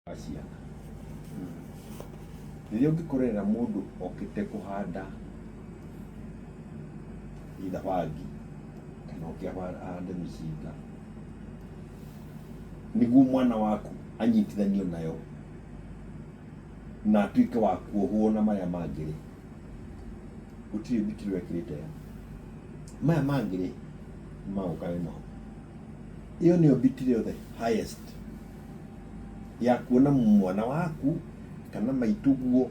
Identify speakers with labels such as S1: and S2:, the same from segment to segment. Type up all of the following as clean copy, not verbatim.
S1: Wa ciana. Rĩrĩa ũngĩkorerera mũndũ okĩte kũhanda either bangi kana oke ahande mĩcinga nĩguo mwana waku anyitithanio nayo na atuĩke wa kuohwo na marĩa mangĩ rĩ, gũtirĩ mbitiri wekĩrĩte maya mangĩ rĩ, magũka wĩ nao. Ĩyo nĩyo mbitiri the highest ya kuona mwana waku kana maitũguo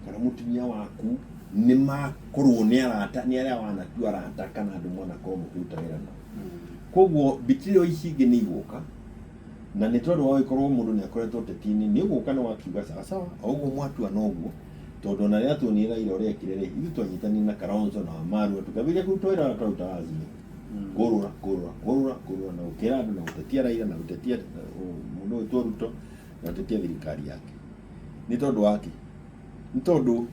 S1: kana mũtumia waku nĩ makorwo nĩ arata, nĩ arĩa wanatua arata kana andũ mwanakorwo mũkĩruta wĩra nao. Koguo mbitiri ici ingĩ nĩ igũka na nĩ tondũ wa gũgĩkorwo mũndũ nĩ akoretwo ũteti-inĩ nĩ ũgũka nĩ wakiuga sawa sawa o ũguo mwatua noguo tondũ ona rĩrĩa tuonire Raila ũrĩa ekire rĩ, ithuĩ twanyitanire na Kalonzo na Wamalwa tũkambĩrĩria kũruta wĩra ũrĩa twarutaga Azimio. Kũrũra kũrũra kũrũra kũrũra na gũkĩra andũ na gũtetia Raila na gũtetia mũndũ ũgwĩtwo Ruto na gũtetia thirikari yake. Nĩ tondũ wa kĩ? Nĩ tondũ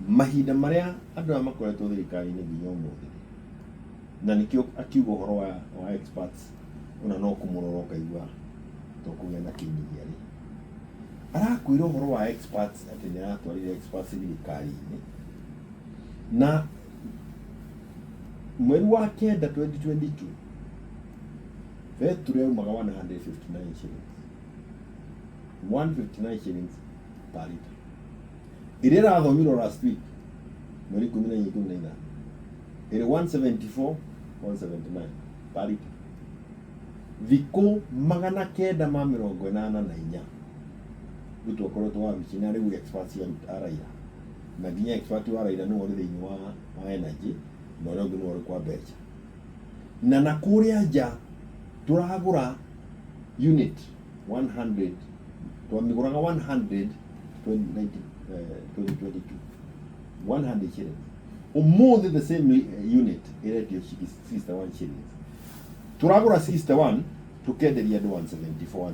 S1: mahinda marĩa andũ aya makoretwo thirikari-inĩ nginya ũmũthĩ rĩ, na nĩkĩo akiuga ũhoro wa experts ona no kũmũrora ũkaigua to kũgĩa na kĩnyihia rĩ, arakwĩra ũhoro wa experts atĩ nĩ aratwarire experts thirikari-inĩ na mweri wa kenda 2022 betũrũ yaumaga 159 shillings, 159 shillings per liter, ĩrĩa ĩrathomirwo last week mweri 14, 15 ĩrĩ 174, 179 per liter, thikũ 984. Ruto akoretwo wabici na rĩu experts a Raila na nginya expert wa Raila nĩwe ũrĩ thĩinĩ wa energy na ũrĩa ũngĩ nĩwe ũrĩ kwa mbeca na kũrĩa nja tũragũra unit 100, twamĩgũraga 100 20, 2022, 100 shillings. Ũmũthĩ the same unit ĩrendio 61 shillings. Tũragũra 61 tũkenderia andũ 174, 179.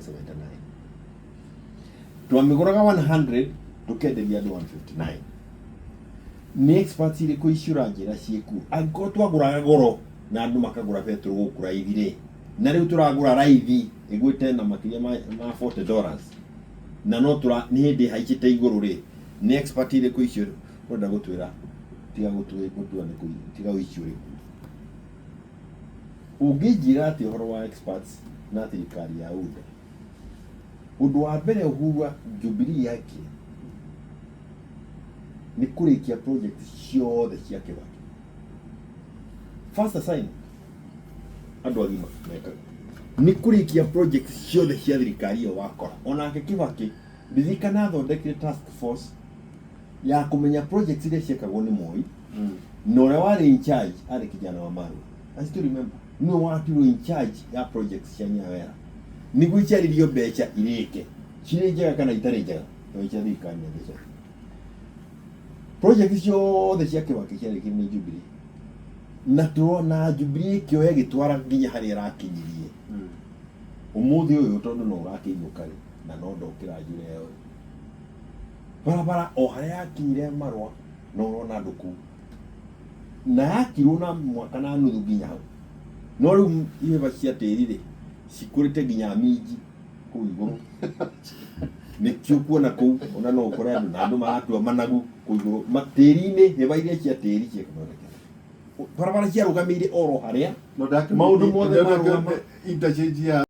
S1: Twamĩgũraga 100 tũkenderia andũ 159. Nĩ experts irĩkũ icio ũranjĩra ciĩkuo? Angĩkorwo twagũraga goro na andũ makagũra betũrũ gũkũ raithi rĩ, na rĩu tũragũra raithi ĩgwĩte na makĩria ma $40 na no tũra nĩ hĩndĩ ĩhaicĩte igũrũ rĩ, nĩ expert irĩkũ icio ũrenda gũtwĩra tiga gũtua nĩ tiga ũici ũrĩkũ? Ũngĩnjĩra atĩ ũhoro wa experts na thirikari ya UDA, ũndũ wa mbere Uhuru wa Jubilee yake nĩ kũrĩkia project ciothe cia Kibaki. First assignment andũ agima mekaga nĩ kũrĩkia project ciothe cia thirikari ĩyo wakora. Onake Kibaki, ririkana, athondekire task force ya kũmenya project iria ciekagwo nĩ Moi na ũrĩa warĩ in charge arĩ kijana wa Marwa. I still remember nĩwe watirwo in charge ya project cia Nyawera nĩguo icarĩrio mbeca irĩke cirĩ njega kana itarĩ njega, no cia thirikari na mbeca. Project ciothe cia Kibaki ciarĩkirio nĩ Jubilee na tũrona Jubilee ĩkĩoya ĩgĩtwara nginya harĩa ĩrakinyirie ũmũthĩ ũyũ, tondũ no ũrakĩinũka rĩ na no ndokĩra njĩra ĩyo barabara o harĩa yakinyire marũa no ũrona andũ kũu na yakirwo na mwaka na nuthu nginya hau, no rĩu ihĩba cia tĩri rĩ cikũrĩte nginya minji kũu igũrũ. Nĩkĩo kuona kũu ona no ũkore andũ na andũ maratua managu kũu igũrũ tĩri-inĩ, hĩba iria cia tĩri ciathondekete barabara ciarũgamĩire oro harĩa maũndũ mothe marũgama.
S2: Interchange ya